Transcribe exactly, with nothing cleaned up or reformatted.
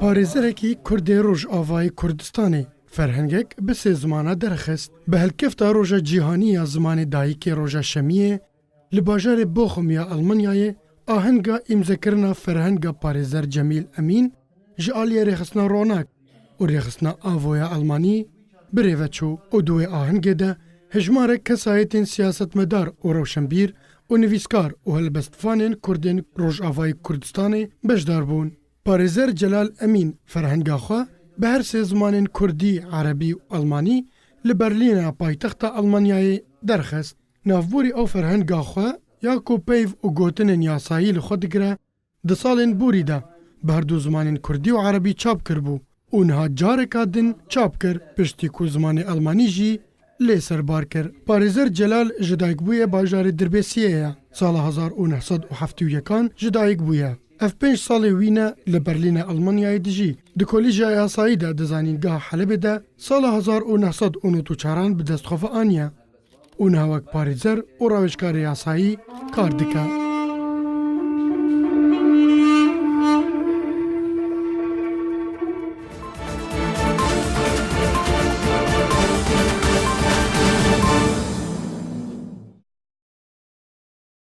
Parêzerekî Kurdê Rojavayê Kurdistanê ferhengek bi sê zimana derxist. Bi helkefta Roja Cîhanî ya Zimanê Dayikê roja Şemiyê li bajarê Bochum ya Almanyayê ahenga îmzekirina ferhenga parêzer Cemîl Emîn ji aliyê rêxistina Ronak û rêxistina Avo ya Almanî bi rê ve çû û di wê ahengê de hejmarek kesayetên siyasetmedar û rewşenbîr û nivîskar û helbestvanên Kurdên Rojavayê Kurdistanê beşdar bûn. Parêzer Celal Emîn ferhenga xwe bi her sê zimanên Kurdî, Erebî û Almanî li Berlîna paytexta Almanyayê derxist. Navborî ew ferhenga xwe ya ku peyv û gotinên yasayî li xwe digire, di salên borî de bi her du zimanên Kurdî û Erebî çap kiribû û niha careka din çap kir, piştî ku zimanê Almanî jî lê serbar kir. Parêzer Celal ji dayik bûye bajarê Dirbêsiyê ye. Sala hezar û neh sed û heftê û yekan ji dayik bûye. Ev pênc salê wî ne li Berlîna Almanyayê dijî. Di Kolîja Yasayî de di Zanîngeha Helebê de sala hezar û neh sed û nod û çaran bi dest xwe ve aniye û niha wek parêzer û rawêjkarê yasayî kar dike.